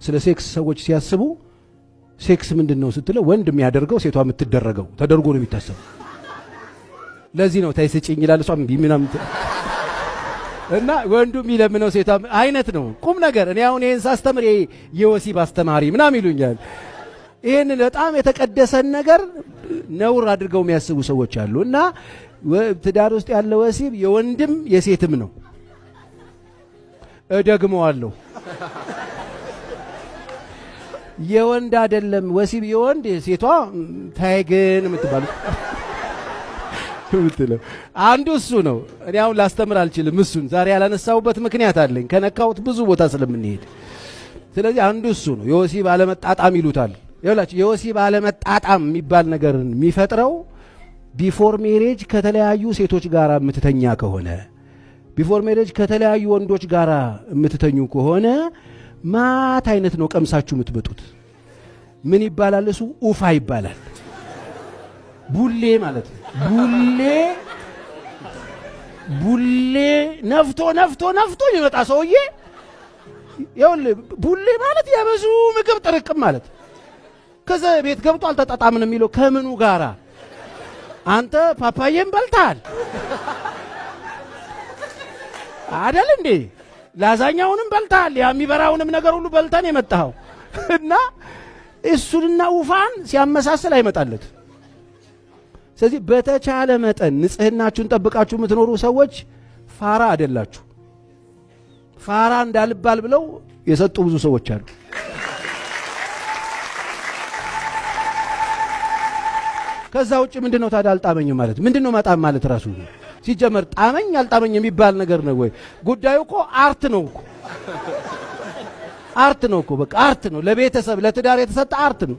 ስለ ሴክስ ሰዎች ሲያስቡ ሴክስ ምንድን ነው ስትለው ወንድ የሚያደርገው ሴቷ የምትደረገው ተደርጎ ነው የሚታሰበው። ለዚህ ነው ታይ ስጭኝ ይላል፣ እሷ እምቢ ምናምን እና ወንዱ የሚለምነው ሴቷ አይነት ነው ቁም ነገር። እኔ አሁን ይሄን ሳስተምር ይሄ የወሲብ አስተማሪ ምናምን ይሉኛል። ይህን በጣም የተቀደሰን ነገር ነውር አድርገው የሚያስቡ ሰዎች አሉ። እና ትዳር ውስጥ ያለ ወሲብ የወንድም የሴትም ነው። እደግመዋለሁ፣ የወንድ አይደለም ወሲብ የወንድ ሴቷ ታይ ግን የምትባለው የምትለው አንዱ እሱ ነው። እኔ አሁን ላስተምር አልችልም። እሱን ዛሬ ያላነሳሁበት ምክንያት አለኝ፣ ከነካሁት ብዙ ቦታ ስለምንሄድ። ስለዚህ አንዱ እሱ ነው። የወሲብ አለመጣጣም ይሉታል። ይኸውላችሁ የወሲብ አለመጣጣም የሚባል ነገርን የሚፈጥረው before marriage ከተለያዩ ሴቶች ጋር የምትተኛ ከሆነ፣ before marriage ከተለያዩ ወንዶች ጋር የምትተኙ ከሆነ ማት አይነት ነው ቀምሳችሁ የምትመጡት። ምን ይባላል እሱ? ኡፋ ይባላል። ቡሌ ማለት ነው። ቡሌ ቡሌ ነፍቶ ነፍቶ ነፍቶ የሚመጣ ሰውዬ ይኸውልህ፣ ቡሌ ማለት የብዙ ምግብ ጥርቅም ማለት። ከዛ ቤት ገብቶ አልተጣጣምን የሚለው ከምኑ ጋራ? አንተ ፓፓዬም በልተሃል አደል እንዴ? ላዛኛውንም በልተሃል፣ ያ የሚበራውንም ነገር ሁሉ በልተን የመጣኸው እና እሱንና ውፋን ሲያመሳስል አይመጣለት። ስለዚህ በተቻለ መጠን ንጽህናችሁን ጠብቃችሁ የምትኖሩ ሰዎች ፋራ አይደላችሁ። ፋራ እንዳልባል ብለው የሰጡ ብዙ ሰዎች አሉ። ከዛ ውጭ ምንድነው ታዲያ አልጣመኝም ማለት ምንድነው? መጣም ማለት ራሱ ሲጀመር ጣመኝ አልጣመኝ የሚባል ነገር ነው ወይ? ጉዳዩ እኮ art ነው እኮ፣ art ነው እኮ፣ በቃ art ነው። ለቤተሰብ ለትዳር የተሰጠ art ነው።